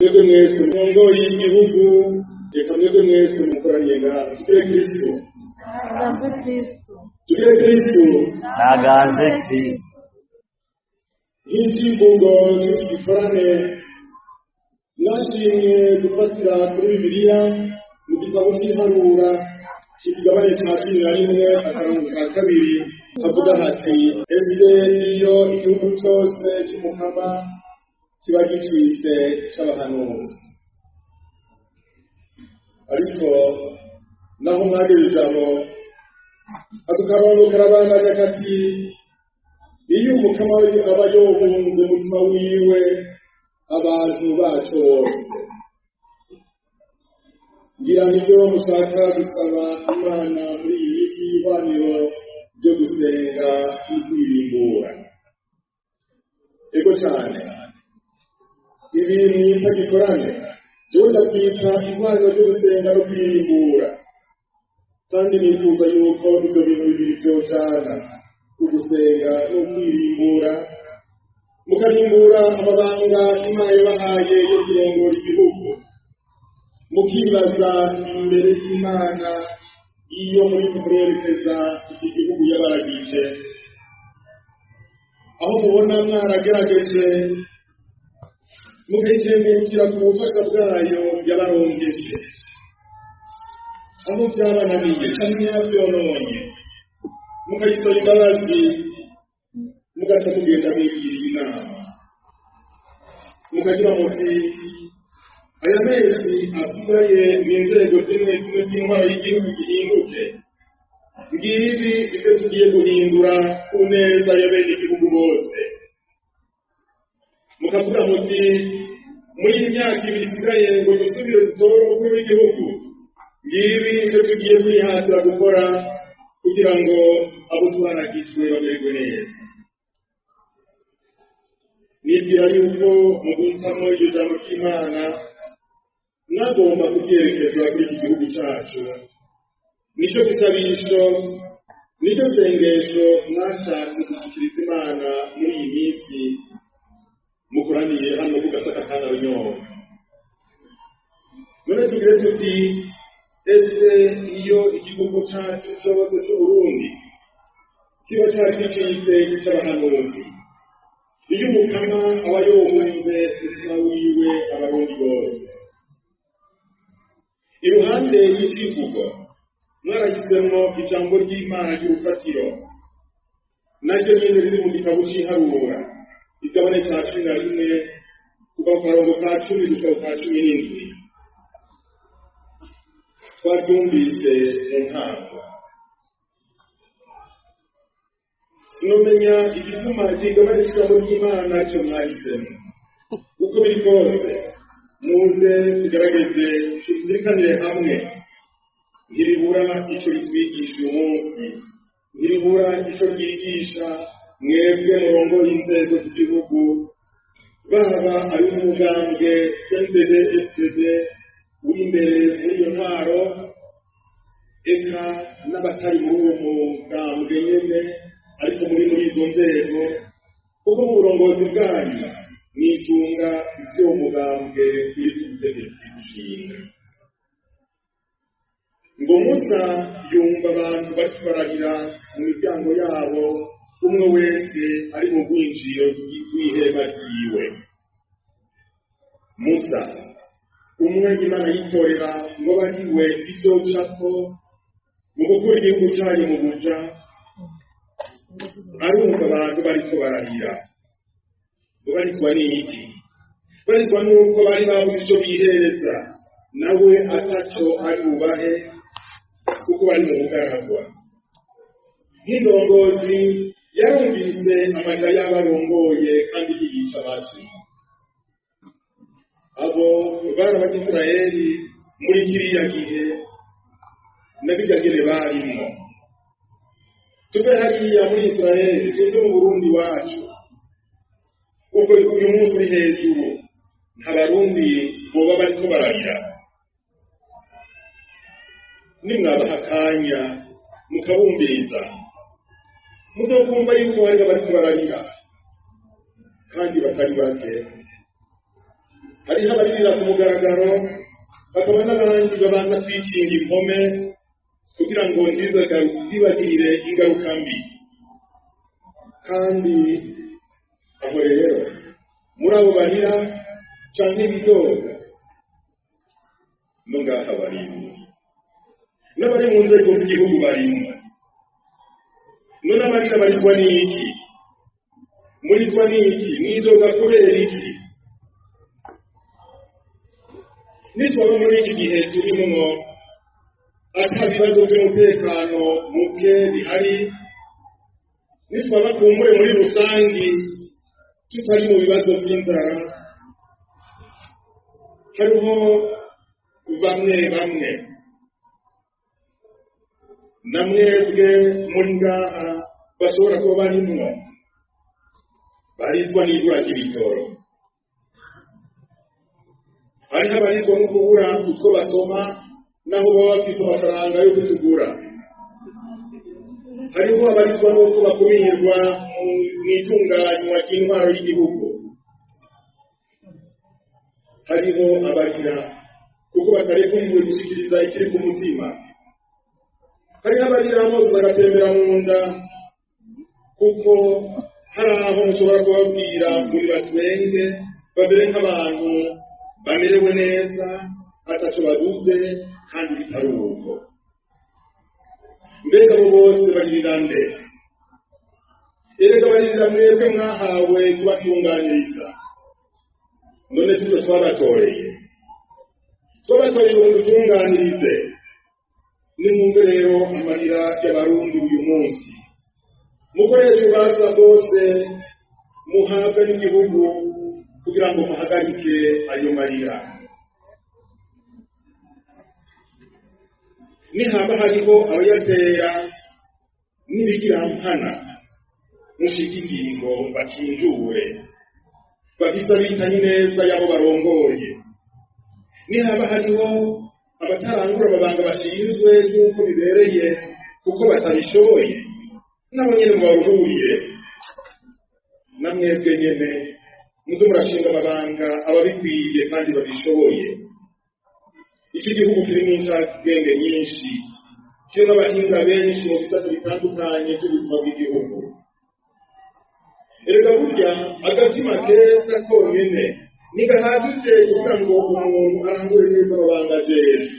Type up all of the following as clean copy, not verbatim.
Mwebwe mwese murongoye igihugu, reka mwebwe mwese mukoraniye ngaha, tugire Kristo. Naganze Kristo. Tugire Kristo. Naganze Kristo. Nk'icivugo cy'iki gikorane, mwashimye gufatira kuri Bibiliya mu gitabo cy'iharura, ikigabane ca 11, akarongo ka 2, havuga hati: "Ese iyo igihugu cose c'Umukama kiba gicitse c'abahanuzi?" Ariko naho mwagejeje aho, ako karongo karabandanya kati: "Iyo Umukama aba yohunze umutima wiwe abantu baco bose." Ngira nibyo mushaka gusaba Imana muri iyi minsi y'ihwaniro ryo gusenga no kwirimbura. Ego cane, ibi mwita gikorane, jewe ndavyita ihwaniro ryo gusenga no kwirimbura, kandi nifuza yuko ivyo bintu bibiri vyojana, ugusenga no kwirimbura, mukarimbura amabanga Imana yabahaye yo kurongora igihugu, mukibaza imbere y'Imana iyo muriko murerekeza iki gihugu yabaragije, aho mubona mwaragerageje mukayikengurukira ku bufasha bwayo yabarongeje, aho vyabananiye canke yavyononye mukayisaba imbabazi, mugaca mugenda mwigiriye inama, mukagira muti: "Aya mezi asigaye mu nzego zimwe zimwe z'intwaro y'igihugu gihinduke, ngibi ivyo tugiye guhindura ku neza ya bene igihugu bose." Mukavuga muti: "Muri iyi myaka 2 isigaye ngo dusubire dutore umukuru w'igihugu, ngibi ivyo tugiye kwihatira gukora kugira ngo abo twaragijwe bamererwe neza." Nibwira yuko mu guhitamwo iryo jambo ry'Imana mwagomba kubyerekeza kuri iki gihugu cacu. Nico gisabisho, nico sengesho mwashatse gushikiriza Imana muri iyi minsi mukoraniye hano ku Gasaka ka Narunyonga. None tugire tuti: ese iyo igihugu cacu cose c'Uburundi kiba cari gicitse c'abahanuzi, iyo Umukama aba yohunze umutima wiwe Abarundi bose? Iruhande y'icivugo, mwarahisemwo ijambo ry'Imana ry'urufatiro, naryo nyene riri mu gitabo c'iharura, igabane ca 11, kuva ku karongo ka 10 gushika ku ka 17. Twaryumvise mu ntango. Sinomenya igituma ikigabane c'ijambo ry'Imana co mwahisemo. Uko biri kose, muze tugerageze tuzirikanire hamwe. Ntiribura ico ritwigisha uyu munsi, ntiribura ico ryigisha mwebwe murongoye inzego z'igihugu, baba ari umugambwe CNDD FDD uri imbere muri iyo ntwaro, eka n'abatari muri uwo mugambwe nyene ariko muri izo nzego, kuko mu burongozi bwanyu mwisunga ivy'uwo mugambwe uri ku butegetsi bushinga. Ngo Musa yumva abantu bariko bararira mu miryango yabo, umwe wese ari mu rwinjiriro rw'ihema ryiwe. Musa, umwe Imana yitorera ngo abe ari we izocako mu gukura igihugu cayo mu buja, arumva abantu bariko bararira. Ngo barizwa n'iki? Barizwa n'uko bari babuze ico bihereza, nawe ataco ari bubahe kuko bari mu bugaragwa. Nk'indongozi yarumvise amarira y'abarongoye kandi yiyica amatwi. Abo bari Abayisiraheli muri kiriya gihe na birya ngene barimwo. Tuve hariya muri Isiraheli tuze mu Burundi wacu. Ubwo uyu munsi uri hejuru, nta Barundi boba bariko bararira. Nimwabaha akanya mukabumviriza, muzokumva yuko hariho abariko bararira kandi batari bake. Hariho abaririra ku mugaragaro, hakaba n'abandi babanza kwikinga impome kugira ngo ntibagirire ingaruka mbi. Kandi aho rero muri abo barira canke bidoga, no ngaha barimwo, n'abari mu nzego z'igihugu barimwo. None abarira barizwa n'iki? Murizwa n'iki? Mwidoga kubera iki? Nitwaba muri iki gihe turimwo ata bibazo by'umutekano muke bihari, nitwaba kumbure muri rusangi tutari mu bibazo by'inzara, hariho bamwe bamwe na mwebwe muri ngaha bashobora kuba barimwo barizwa n'ibura ry'ibitoro. Hariho abarizwa no kubura utwo basoma naho baba bafite amafaranga yo kutugura. Hariho abarizwa n'uko bakumirwa mu itunganywa ry'intwaro y'igihugu. Hariho abarira kuko batarekuriwe gushikiriza ikiri ku mutima. Hariho abarira amazi bagatembera mu nda kuko hari aho mushobora kubabwira muri batwenge bamere nk'abantu bamerewe neza ataco baguze, kandi bitari uko. Mbega abo bose baririra nde? Erega baririra mwebwe mwahawe kubatunganiriza. None sitwe twabatoreye, twabatoreye ngo mudutunganirize. Nimwumve rero amarira y'Abarundi uyu munsi. Mukoreshe ububasha bwose muhabwe n'igihugu kugira ngo muhagarike ayo marira. Nihaba hariho abayatera n'ibigirampana, mushike ingingo bakinjure, bafise abitanye neza y'abo barongoye. Nihaba hariho abatarangura amabanga bashinzwe nk'uko bibereye kuko batabishoboye, nabo nyene mubaruhurire. Na mwebwe nyene muze murashinga amabanga ababikwiye kandi babishoboye. Iki gihugu kirimo incabwenge nyinshi, kirimo abahinga benshi mu bisata bitandukanye by'ubuzima bw'igihugu. Erega burya agatima keza konyene ntigahagije kugira ngo umuntu arangure neza amabanga ajejwe.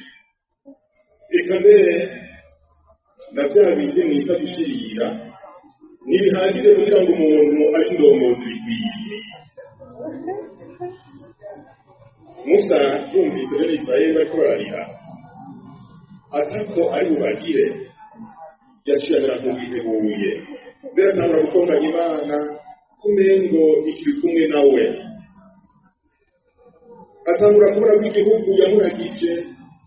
Eka mbere na vya bindi mwita gushirira ntibihagije kugira ngo umuntu abe indongozi bikwiye. Musa yumvise bene Israheli bariko bararira atako ari bubagire, yaciye amera nk'uwihebuye, mbere atangura gutonganya Imana kumengo ikiri kumwe nawe. Atangura kubona ko igihugu yamuragije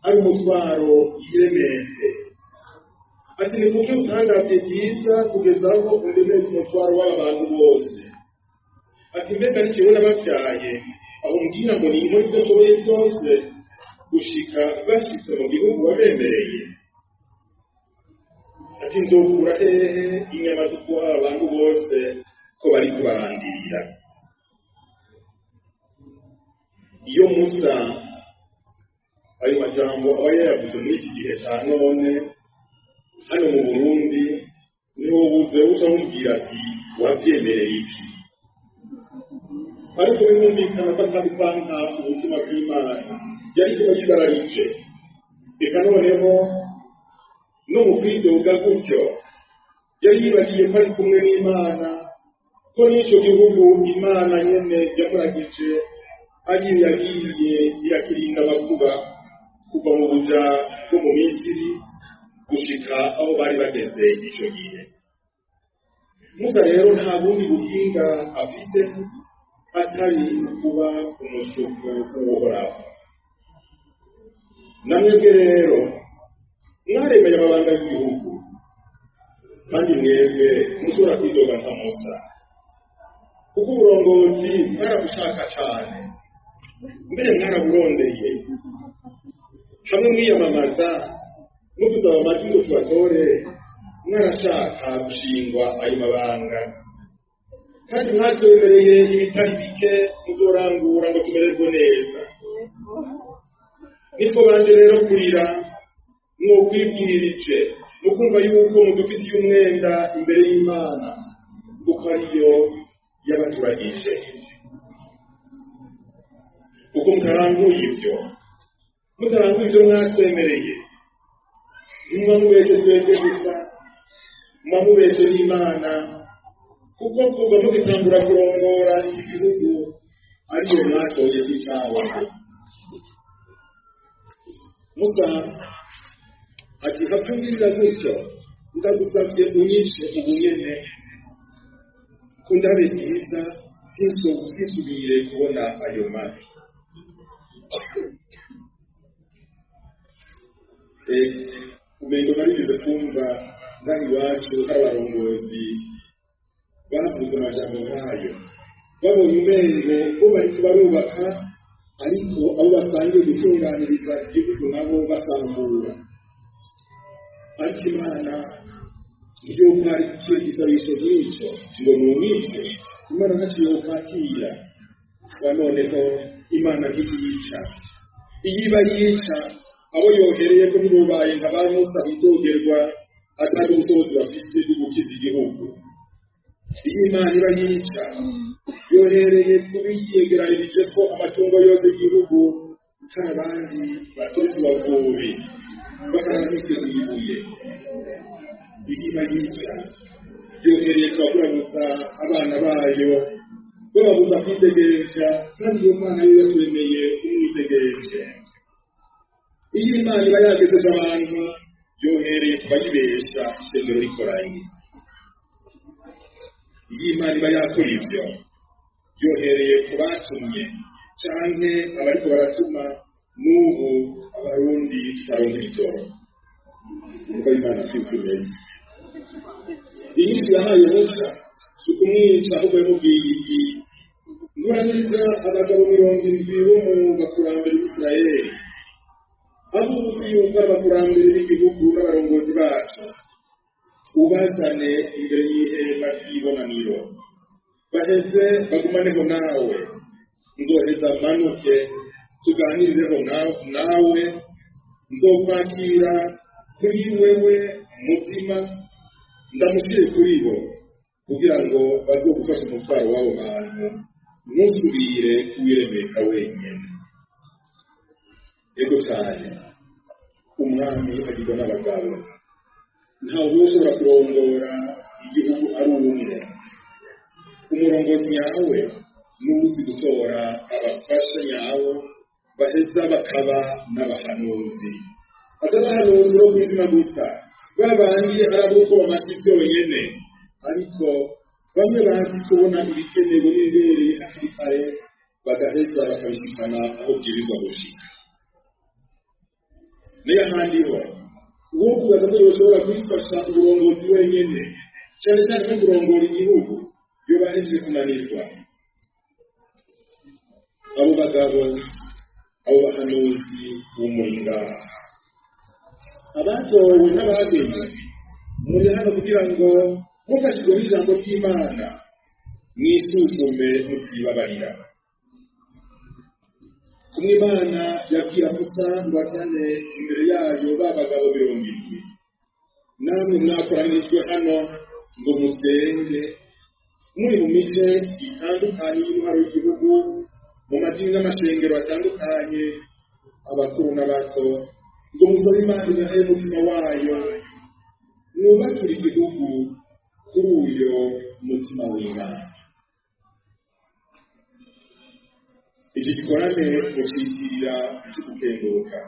ari umutwaro yiremereye. Ati ni kuki utandavye byiza kugeza aho undemeza umutwaro w'aba bantu bose? Ati mbega ni jewe nabavyaye, aho mbwira ngo ninkore ibyo nshoboye byose gushika bashitse mu gihugu wabemereye? Ati nzokura hehe inyama zo guha abantu bose ko bari kubarandira? Iyo Musa ayo majambo aba yayavuze muri iki gihe ca none hano mu Burundi, niho buze uca mubwira ati wavyemereye iki? Ariko birumvikana ko atari kwanka ubutumwa bw'Imana yari kuba yigararije. Eka noneho no mu kwidoga gutyo yari yibagiye ko ari kumwe n'Imana, ko n'ico gihugu Imana nyene yamuragije ariyo yagiye irakirinda amakuba kuva mu buja bwo mu Misiri gushika aho bari bageze ico gihe. Musa rero nta bundi buhinga afise atari kuba umusuku w'Uhoraho. Na mwebwe rero mwaremeye amabanga y'igihugu, kandi mwebwe mushobora kwidoga nka Musa, kuko uburongozi mwarabushaka cane, mbere mwaraburondeye. Hamwe mwiyamamaza mudusaba amajwi ngo tubatore, mwarashaka gushingwa ayo mabanga. Kandi mwatwemereye ibitari bike muzorangura ngo tumererwe neza. Nitwo banje rero kurira mwokwibwirije mukumva yuko mudufitiye umwenda imbere y'Imana, kuko ariyo yabaturagije. Kuko mutaranguye ibyo, mutaranguye ibyo mwatwemereye, ntimuba mubeshe twebwe gusa, muba mubeshe n'Imana, kuko kuva mugitangura kurongora iki gihugu ariyo mwatoye kw'ikawa. Musa ati hapfa gutyo, ndagusabye unyice ubu nyene, ko ndabe byiza sinsubire kubona ayo mabi. Umengo narigeze kumva ngaha iwacu hari abarongozi bavuze amajambo nk'ayo, babonye umengo bo bariko barubaka, ariko abo basangiye gutunganiriza igihugu nabo basambura. Ariko Imana ntiyokwakira igisabisho nk'ico ngo numwice, Imana ntaco yokwakira. Wa noneho Imana ntiyica. Iyo iba yica, abo yohereyeko ntibubaye nka ba Musa bidogerwa atari ubushobozi bafise bwo gukiza igihugu. Iyo Imana iba yica, yohereye kubiyegeranirije ko amatungo yose y'igihugu, hari abandi baturutse bavubi bakarabiteze ibuye. Iyo iba yica, yohereye kubaguraguza abana bayo bababuza kwitegereja, kandi iyo Mana yo yaturemeye umwitegereje. Iyo Imana iba yagejeje abantu, yohereye kubayibesha ishengero rikoranye. Iyo Imana iba yakora ivyo, yohereye ku batumye canke abariko baratuma n'ubu abarundi tutaronka ibitoro. Kuko Imana si uko imeze. Inyishu yahaye Musa si ukumwica, ahubwo yamubwiye iti: nkoraniriza abagabo 70 bo mu bakurambere b'Isirayeli, abo uzi yuko ari abakurambere b'igihugu n'abarongozi bacu, ubazane imbere y'ihema ry'ibonaniro, baheze bagumaneho nawe, nzoheza manuke tuganirireho nawe, nzokwakira kuri wewe mutima ndamushyire kuri bo, kugira ngo bazogufashe umutwaro w'abo bantu, ntusubire kuwiremeka wenyine. Ego cyane, umwami agirwa n'abagabo. Ntawe ushobora kurongora igihugu ari umwe. Umurongozi nyawe n'uzi gutora abafasha nyawo, baheza bakaba n'abahanuzi. Atari abahanuzi bo kw'izina gusa, babandi ari abo bamaze byonyene, ariko bamwe bazi kubona ibikenewe n'ibibereye hakiri kare, bagaheza bakabishikana aho bwirizwa gushika. Niyo ahandi ho uwo kubaza ko yoshobora kwifasha uburongozi wenyene, cyane cyane nko kurongora igihugu, yoba ahejeje kunanirwa. Abo bagabo, abo bahanuzi b'umuringa, abatowe n'abagenwe, muri hano kugira ngo mufashijwe n'ijambo ry'Imana mwisuzume mutibabarira. Kumwe Imana yabwira Musa ngo ajyane imbere yayo ba bagabo 70, namwe mwakoranijwe hano ngo musenge, muri mu mice itandukanye y'intwaro y'igihugu, mu madini n'amashengero atandukanye, abakuru n'abato, ngo musabe Imana ibahe umutima wayo, mwubakire igihugu kuri uyo mutima w'Imana. Iki gikorane mucitirira cy'ugukenguruka,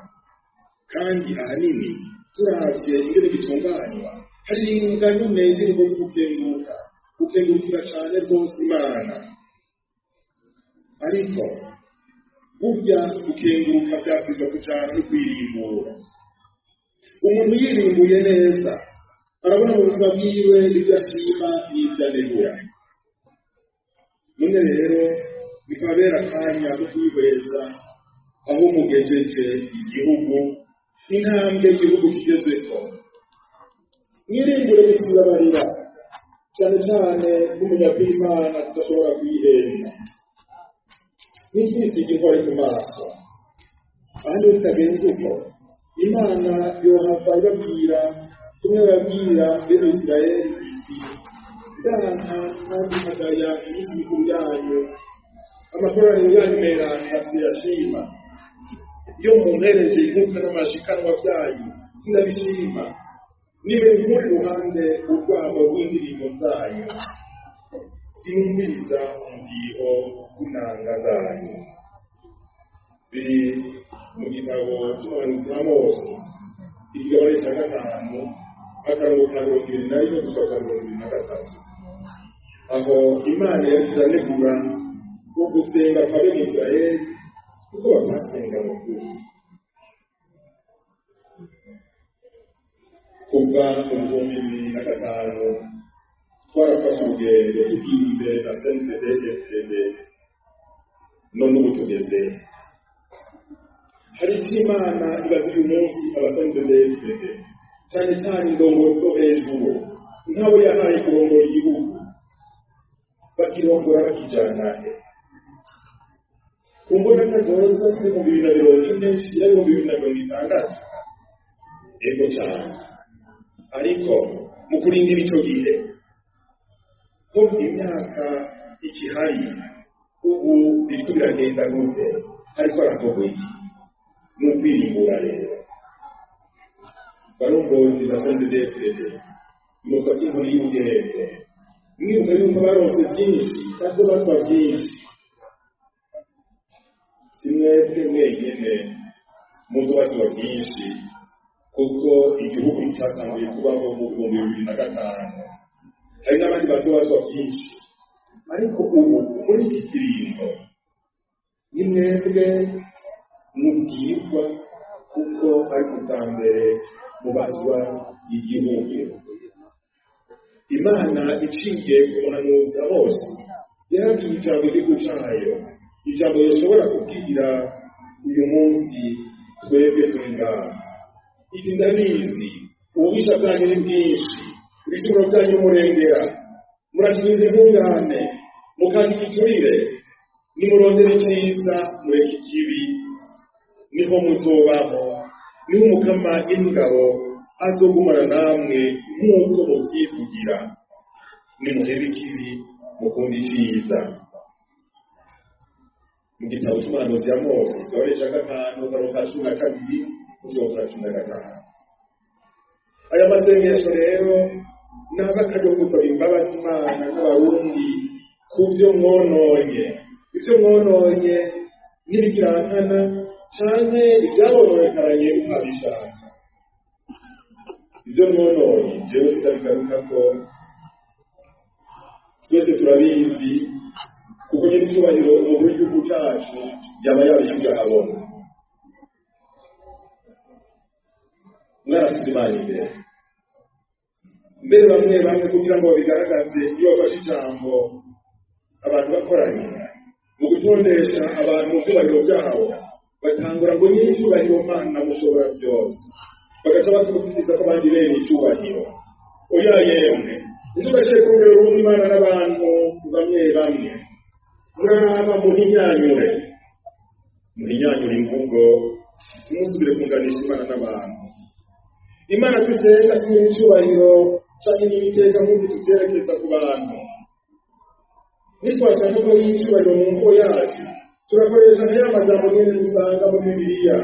kandi ahanini turavye ingene gitunganywa, haririmbwa nyene indirimbo zo gukenguruka, gukengurukira cane rwose Imana. Ariko burya gukenguruka vyabwirizwa kujana no kwirimbura. Umuntu yirimbuye neza arabona mu buzima bwiwe ibyo ashima n'ibyo anegura. None rero bikababera akanya ko kwihweza aho mugejeje igihugu, intambwe igihugu kigezeko. Mwirimbure mutibabarira, Cyane cyane kumenya ko Imana tudashobora kuyihenda. N'ikisiga inkore ku maso. Ahandi bitagenze uko, Imana yohava ibabwira kumwe babwira bene Isirayeli iti: "Ndanka kandi nkagaya iminsi mikuru yanyu, amakoraniro yanyu meranda siyashima. Iyo mumpereje inkuka n'amashikanwa byanyu sinabishima, nibe nkuri iruhande urwamo rw'indirimbo zanyu, sinumviriza umudiho w'inanga zanyu." Biri mu gitabo cy'umuhanuzi Amosi, ikigabane cya 5, akarongo ka 21 gushika ka 23, aho Imana yariko iranegura ugusenga kwa bene Isirayeli kuko batasenga mu kuri. Kuva mu 2005 twarafashe urugendo tugiye imbere na CNDD-FDD, none ubu tugeze hari icyo Imana ibaza uyu munsi aba CNDD-FDD, cyane cyane indongozi zo hejuru, nk'abo yahaye kurongora igihugu, bakirongora bakijana he? Ku mbona kazoza 2040 shira 2060? Ego cyane, ariko mu kurindira ico gihe ko imyaka ikihari, ubu biriko biragenda gute? Ariko harakorwa iki? Ni ukwirimbura rero. Barongozi ba CNDD-FDD, mufate inkoni y'ubugereko, mwibuka yuko baronse byinshi navyo batwa byinshi. Si mwebwe mwenyene muzobazwa byinshi, kuko igihugu cyatanguye kubaho mu 2005, hari n'abandi bazobazwa byinshi, ariko ubu muri iki kiringo ni mwebwe mubwirwa, kuko ari ubwa mbere mubazwa igihugu. Imana iciye ku muhanuzi Amosi yarabwiye ijambo igihugu cayo, ijambo rishobora kubwira uyu munsi twebwe turi ngaha, iti: "Ndabizi, ububisha bwanyu ni bwinshi, ibicumuro byanyu murengera, murakinze intungane, mukanga igiturire. Nimurondere icyiza, mureke ikibi, niho muzobaho, niho Umukama y'ingabo azogumana namwe nk'uko mubyivugira. Nimuhebe ikibi, mukunde icyiza." Mu gitabo cy'umuhanuzi Amosi, igabane ca 5, akarongo ka 12 gushika ka 15. Aya masengesho rero naba akaryo gusaba imbabazi Imana n'Abarundi ku byo mwononye, ibyo mwononye n'ibigirankana canke ibyabononekaranye utabishaka. Ibyo mwononye jewe sitabigarukako, twese turabizi, kuko nyine icyubahiro umukuru w'igihugu cyacu yaba yabishyize ahabona. Mwarasize Imana imbere, mbere bamwe bamwe kugira ngo babigaragaze, iyo bafashe ijambo abantu bakoranye, mu gutondesha abantu mu byubahiro byabo, batangura ngo: "Nyiricyubahiro Mana mushobora byose", bagaca batubwiriza ko abandi bene icyubahiro. Oya yemwe, ntitugashire ku rugero rumwe Imana n'abantu bamwe bamwe. Muraraba muhinyanyure, muhinyanyure imvugo, ntimusubire kunganisha Imana n'abantu. Imana tusenga si nyiricyubahiro canke n'ibiteka nk'uko tuvyerekeza ku bantu. Nitwashaka ko y'icyubahiro mu mvugo yacu, turakoresha nka ya majambo nyene usanga muri Bibiliya: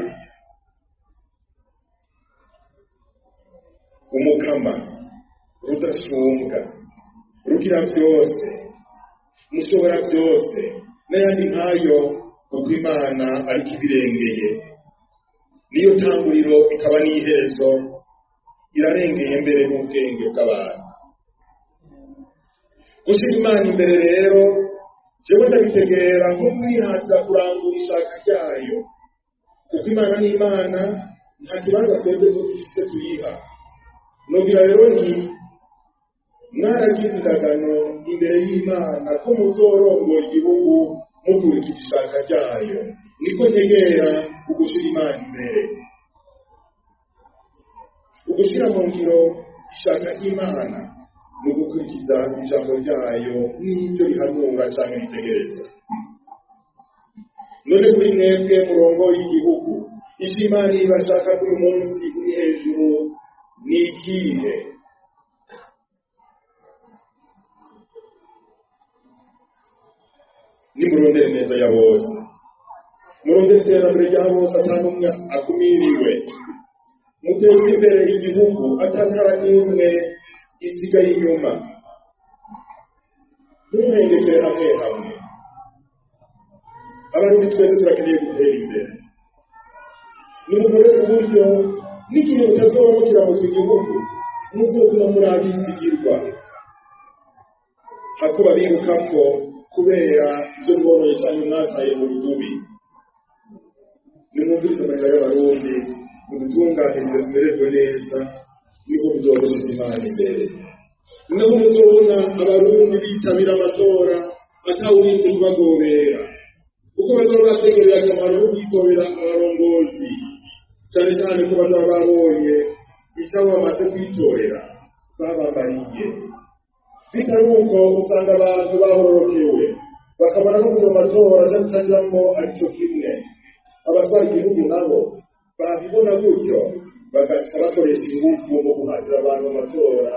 Umukama Rudasumbwa, Rugira byose, Mushobora byose, n'ayandi nkayo, kuko Imana ariko ibirengeye, niyo tanguriro ikaba n'iherezo, irarengeye mbere n'ubwenge bw'abantu. Gushyira Imana imbere rero, jewe ndabitegera nko kwihaza kurangura ishaka ryayo, kuko Imana ni Imana, nta kibanza twebwe dufise tuyiha. Nogira rero nti: mwaragize indagano imbere y'Imana ko muzorongora igihugu mukurikije ishaka ryayo. Niko ntegera ugushyira Imana imbere. Ugushyira mu ngiro ishaka ry'Imana Ni ugukurikiza ijambo ryayo n'ibyo rihanura cyangwa ritegereza. None kuri mwebwe murongo y'igihugu, icyo Imana ibashaka kuri uyu munsi uri hejuru ni ikihe? Nimurondere neza ya bose, murondere iterambere rya bose ata n'umwe akumiriwe, muteze imbere igihugu ata ntara n'imwe isigaye inyuma. Ntuhengekere hamwe hamwe. Abarundi twese turakeneye gutera imbere. Nimugore ku buryo n'igihe mutazoba mukiramutsa igihugu, muzotuma muri abizigirwa, hakuba birukako kubera ibyo mworoye cyangwa mwataye mu rudubi. Nimwumvirize amarira y'Abarundi, mudutunganirize tumererwe neza, niho muzogushira Imana imbere. Naho muzobona Abarundi bitabira amatora atawurinze kubagobera, kuko bazoba bategereye akamaro ko kwitorera abarongozi, cyane cyane ko bazaba babonye icyo abo bamaze kwitorera babambariye. Bitari uko usanga abantu bahorokewe bakabona ko kuja mu matora atajamwo arico kimwe. Abatwara igihugu nabo babibona gutyo, bagaca bakoresha ingufu mu guhatira abantu mu matora,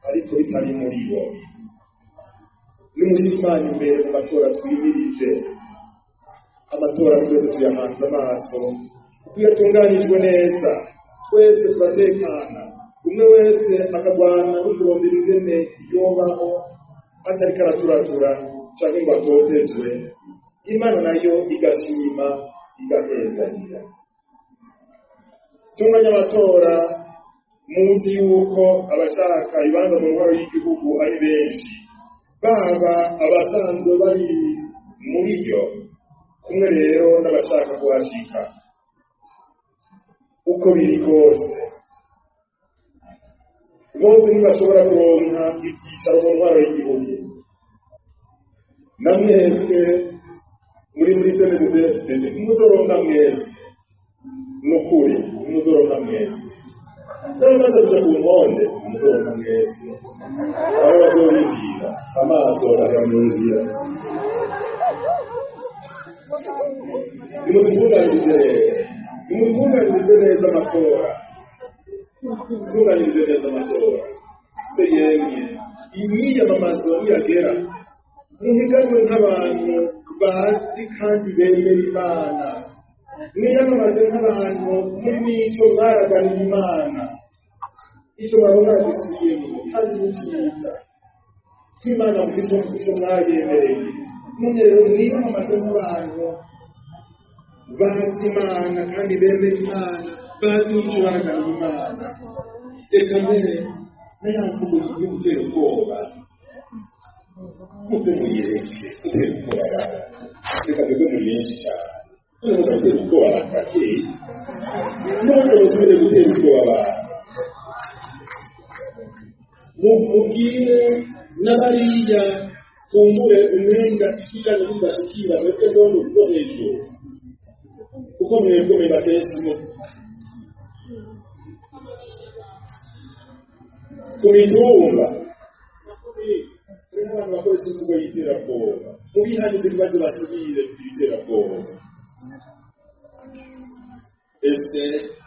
ariko bitari muri bo. Nimushyire Imana imbere mu matora twimirije. Amatora twese tuyahanze amaso, kuko iyo atunganijwe neza twese turatekana, umwe wese akagwana no kurondera ingene yobaho atariko araturatura canke ngo atotezwe. Imana nayo igashima igahezanira. Tunganya amatora muzi yuko abashaka ibibanza mu ntwaro y'igihugu ari benshi, baba abasanzwe bari muri yo kumwe rero n'abashaka kuhashika. Uko biri kose, bose ntibashobora kuronka ibyicaro mu ntwaro y'igihugu. Na mwebwe muri CNDD-FDD ntimuzoronka mwese, ni ukuri ntimuzoronka mwese. N'abamaze kuja ku ntonde ntimuzoronka mwese, aho bazorindira amaso agahera mu nzira. Nimudutunganirize rero, nimudutunganirize neza amatora, dutunganirize neza amatora. Se yemwe, imyiyamamazo niyagera, muhiganwe nk'abantu bazi kandi bemera Imana, mwiyamamaze nk'abantu muri n'icyo mwaraganiye Imana, icyo mwaba mwagisubiyemo kandi ni cyiza, ko Imana mufite icyo mwayemereye. None rero mwiyamamaze nk'abantu bazi Imana kandi bemera Imana, bazi n'icyo baraganiye Imana. Reka mbere na ya mvugo yo gutera ubwoba, muze muyireke gutera ubwoba abantu. Reka twebwe muri benshi cyane, none muza gutera ubwoba abantu bakeya, none musubire gutera ubwoba abantu. Mubwire n'abariya kumbure umwenda ishiranye n'ibashikira mwebwe ndondo zo hejuru, kuko mwebwe mweba kenshi ku mitumba. Hariho abantu bakoresha imvugo y'iterabwoba, mubihanirize ibibazo basubire iterabwoba. Ese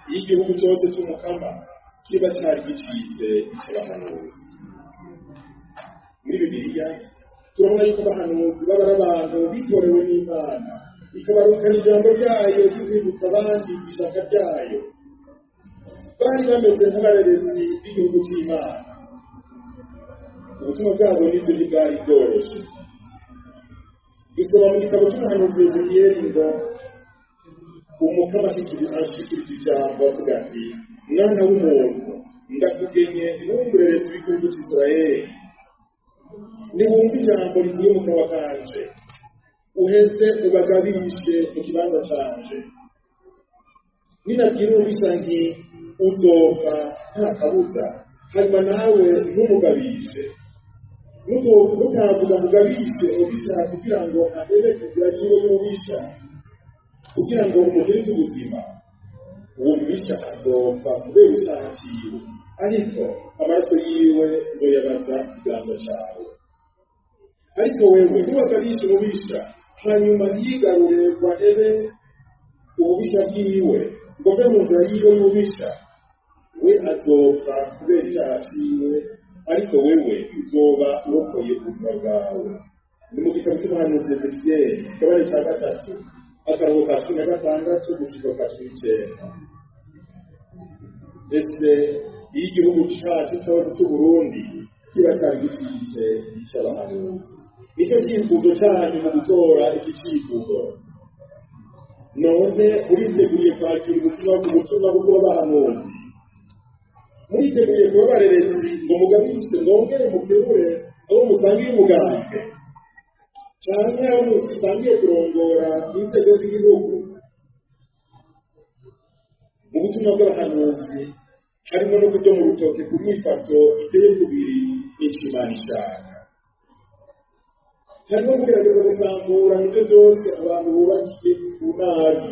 iyo igihugu cyose cy'umukama kiba cyari gicitse icy'abahanuzi? Muri Bibiliya turabona yuko abahanuzi baba ari abantu bitorewe n'Imana, ikabarukana ijambo ryayo ry'ukwibutsa abandi ishaka ryayo. Bari bameze nk'abarerezi b'igihugu cy'Imana. Ubutumwa bwabo nibyo ntibwari bworoshye. Dusoma mu gitabo cy'umuhanuzi Ezekiyeli ngo umukama ashikiriza ijambo avuga ati: mwana w'umuntu, ndakugenye w'umurerezi w'igihugu cy'Isirayeli. Niwumva ijambo rivuye mu kanwa kanje, uheze ubagabishe mu kibanza canje. Ninabwira umubisha nti uzopfa nta kabuza, hanyuma nawe ntumugabishe, nutavuga mugabishe umubisha kugira ngo ahebe inzira yiwe y'ububisha, kugira ngo umugirize ubuzima, uwo mubisha azopfa kubera icyaha ciwe. Ariko amaraso yiwe nzoyabaza ikiganza cawe. Ariko wewe niwagabisha umubisha, hanyuma ntiyigarure ngo ahebe ububisha bwiwe, ngo ave mu nzira yiwe y'ububisha, we azopfa kubera icaha ciwe, ariko wewe uzoba urokoye ubuzima bwawe. Ni mu gitabo cy'umuhanuzi Ezekiyeli, ikigabane ca 3, akarongo ka 16 gushika ka 19. Ese iyo igihugu cacu cose c'Uburundi kiba cari gifise ic'abahanuzi, nicyo cyifuzo canyu mu gutora iki civugo? None muriteguye kwakira ubutumwa ku butumwa bwo kuba abahanuzi? Muriteguye kuba abarerezi ngo mugabishe, mwongere mukebure abo musangiye umugambwe canke abo musangiye kurongora inzego z'igihugu? Mu butumwa bw'abahanuzi harimo no kudoma urutoke ku myifato iteye kubiri n'ico Imana ishaka. Harimo kugerageza gusambura ibyo byose abantu bubakiye ku nabi.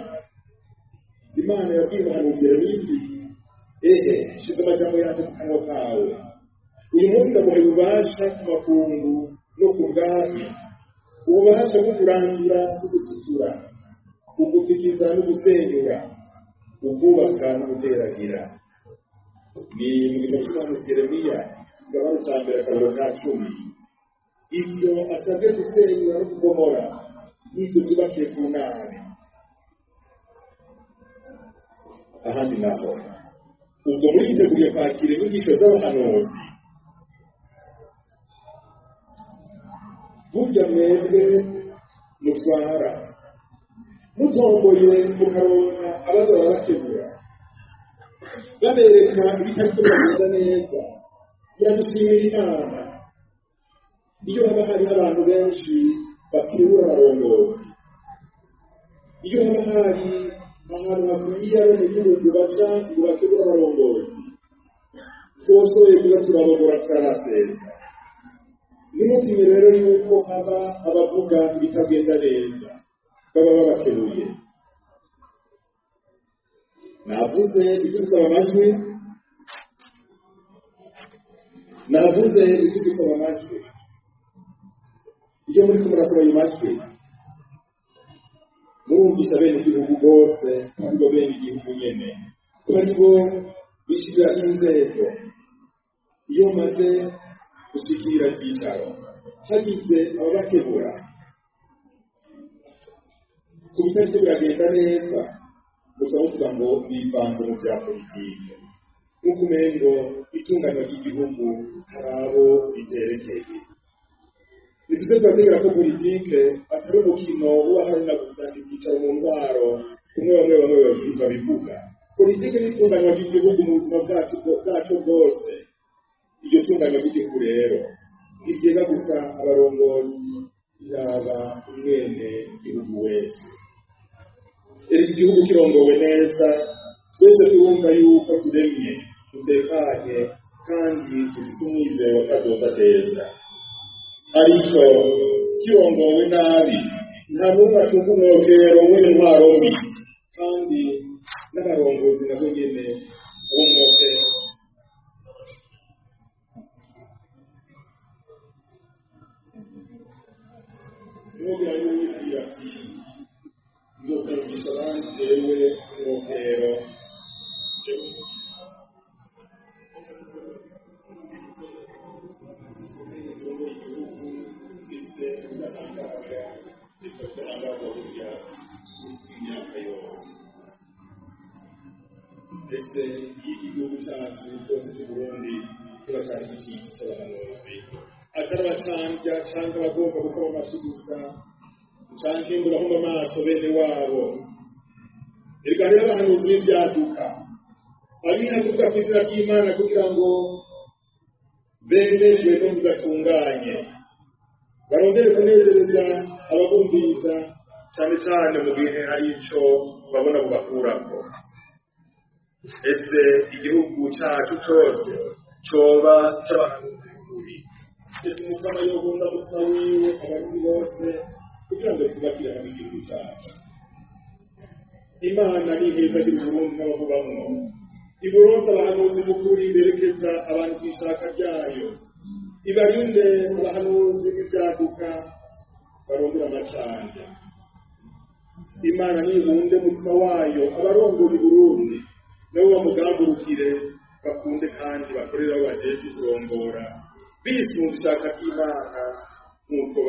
Imana yabwiye umuhanuzi Yeremiya iti: ehe, shize amajambo yanjye mu kanwa kawe. Uyu munsi ndaguhaye ububasha ku makungu no ku bwami, ububasha bwo kurandura no gusitura, ugutikiza no gusenyura, ukubaka no guteragira. Ni mu gitabo cy'umuhanuzi Yeremiya, igabane ca 1 akarongo ka 10. Ivyo asabwe gusenyura no kubomora n'ivyo byubakiye ku nabi. Ahandi naho ubwo muriteguriye kwakira inyigisho z'abahanuzi? Burya mwebwe mutwara mutomboye mukaronka abaza barabakebura, babereka ibitariko biragenda neza, muradushimira Imana. Iyo haba hari abantu benshi bakebura abarongozi, iyo haba hari ahantu hakwiye abenegihugu baca ngo bakebure abarongozi, twoshoboye kuza turabogora tutarasesa. Nimutinye rero yuko haba abavuga ibitagenda neza, baba babakebuye. Navuze ibyo gusaba amajwi, navuze ibyo gusaba amajwi. Iyo muriko murasaba ayo majwi, murumvisha bene igihugu bose, aribo bene igihugu nyene, ko aribo bishiriraho inzego. Iyo maze gushikira icyicaro, hagize ababakebura ku bitariko biragenda neza, muca muvuga ngo bivanze mu vya politike, nk'uko umengo itunganywa ry'igihugu hari abo biterekeye. Nitwe turategera ko politike atari umukino uba hari na gusa ibyicaro mu ntwaro, kumwe bamwe bamwe babivuga. Politike n'itunganywa ry'igihugu mu buzima bwacu bwose. Iryo tunganywa ry'igihugu rero ntiryega gusa abarongozi, riraba umwene gihugu wese. Erega igihugu kirongowe neza, twese turumva yuko turemye, dutekanye kandi dufise umwizero wa kazoza keza. Ariko kirongowe nabi, nta n'umwe atunga umwokero w'iyo ntwaro mbi, kandi n'abarongozi nabo nyene uwo mwokero. Mwogera y'uwibwira ati: nzokumvisha abandi jewe umwokero. Ndetse iyo igihugu cyacu cyose cy'Uburundi kiba cari gicitse c'abahanuzi, atari abacambya canke abagomba gukoma amashi gusa, canke ngo bahome amaso bene wabo. Erega hariho abahanuzi b'ivyaduka, abiha kuvuga kw'izina ry'Imana kugira ngo bemejwe no bidatunganye, barondere kunezereza ababumviriza, cane cane mu gihe hari ico babona bubakurako. Ese igihugu cacu cose coba c'abahanuzi b'ukuri? Ese Umukama yohunda umutima wiwe abarundi bose kugira ngo twubakire hamwe igihugu cacu? Imana ntihezagira Uburundi n'ababubamwo. Iburonse abahanuzi b'ukuri berekeza abantu ku ishaka ryayo. Ibarinde abahanuzi b'ivyaduka barondera amacanja. Imana nibunde mutima wayo abarongoye Burundi, nabo bamugamburukire, bakunde kandi bakorere abo bajejwe kurongora bisunze ishaka ry'Imana nk'uko